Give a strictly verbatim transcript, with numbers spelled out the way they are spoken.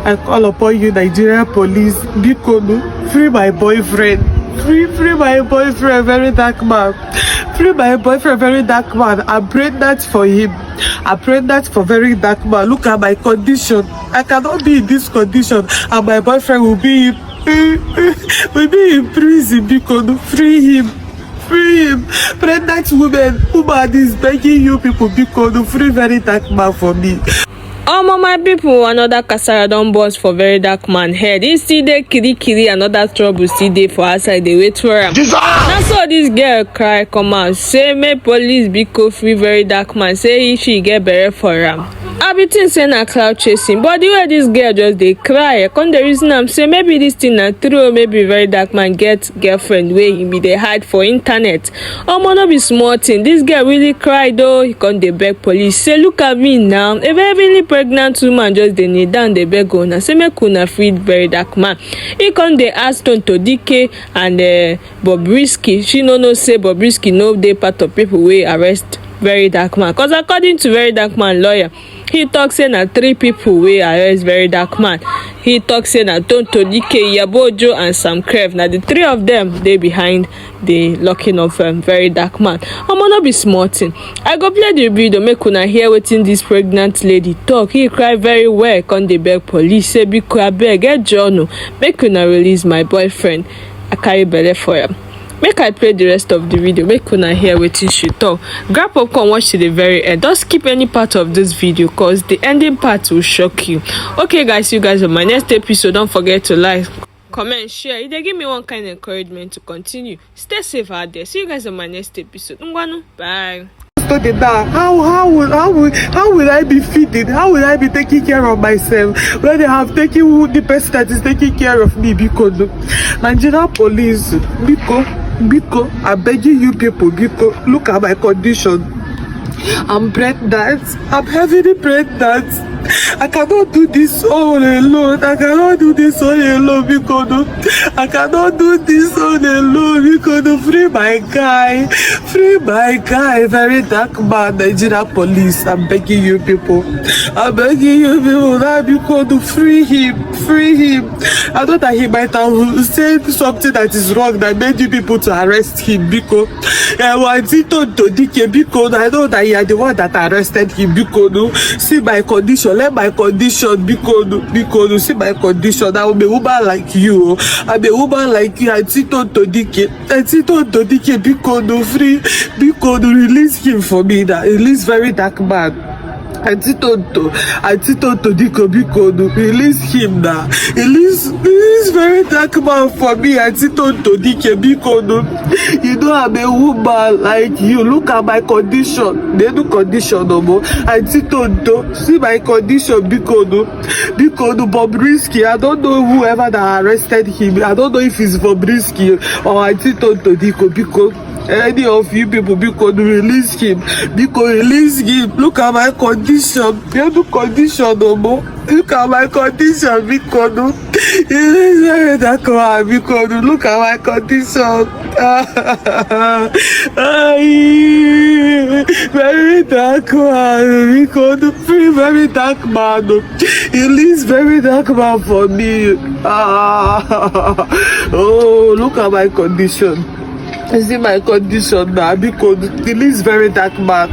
I call upon you, Nigerian police, bikonu, free my boyfriend. Free, free my boyfriend, very dark man. Free my boyfriend, very dark man. I'm pregnant for him. I'm pregnant for very dark man. Look at my condition. I cannot be in this condition, and my boyfriend will be in, will be in prison. Bikonu, free him. Free him. Pregnant women, woman is begging you people, bikonu, free very dark man for me. Omo, my people, another kasala don burst for very dark man head. He still dey kiri kiri, another trouble still dey for outside, dey wait for am. Na so this girl cry come out, say make police biko free very dark man, say if she get bere for am. I be think say na cloud chasing, but the way this girl just dey cry, I come dey reason am say maybe this thing na true, maybe very dark man get girlfriend wey he be dey hide for internet. Omo, no be small thing. This girl really cry though. He come dey beg police, say, "Look at me now. A very pregnant woman just dey kneel down dey beg una, say make una free very dark man." He come dey ask Tonto D K and uh, Bobrisky. She no know say Bobrisky no dey part of people wey arrest very dark man. Cause according to very dark man lawyer, he talk say na three people wey arrest very dark man. He talk say na Tonto D K, Yebojo and Sam Krev. Na the three of them dey behind the locking of um, very dark man. Omo, no be small thing. I go play the video, make una hear wetin this pregnant lady talk. He cry very well, come dey beg police, say, "Biko, abeg, get John, make una release my boyfriend. I carry belle for him." Make I play the rest of the video, make una hear wetin she talk. Grab popcorn, watch to the very end. Don't skip any part of this video, cause the ending part will shock you. Okay, guys, see you guys on my next episode. Don't forget to like, comment, share. It dey give me one kind encouragement to continue. Stay safe out there. See you guys on my next episode. Ngwanu, bye. Study now. How how will how will how will I be feeding? How will I be taking care of myself when they have taken who the person that is taking care of me? Biko, no. Nigerian police, biko, biko, I'm begging you people, biko, look at my condition. I'm pregnant. I'm heavily pregnant. I cannot do this all alone. I cannot do this all alone, biko, no. I cannot do this all alone, biko, no. Free my guy. Free my guy. Very dark man, Nigeria police. I'm begging you people. I'm begging you people. Now, biko, no, free him. Free him. I know that he might have said something that is wrong that made you people to arrest him, biko. Eh, well, Tito Dodike, biko, I know that you are the one that arrested him, biko, no. See my condition, let my condition, biko, no, biko, no. See my condition. I will be woman like you. I'm a woman like you, Auntie Tonto Dike. Auntie Tonto Dike, biko, no, free, biko, no, release him for me now. Release very dark man. Auntie Tonto, Auntie Tonto Dike, biko, no, release him now. Release, release very dark man for me, Auntie Tonto Dike, biko, no. You know I'm a woman like you. Look at my condition. The new condition, no more. Auntie Tonto, see my condition, biko, no. Biko, no, Bobrisky. I don't know whoever that arrested him. I don't know if it's Bobrisky or Auntie Tonto Dike, biko. Any of you people, biko, no, release him. Biko, release him. Look at my condition. The new condition, no more. Look at my condition, biko, no. Release very dark man, biko, no. Look at my condition. Ay, very dark man, biko, no. Free very dark man, no. Release very dark man for me. Ah, oh, look at my condition. You see my condition now, biko, no. Release very dark man.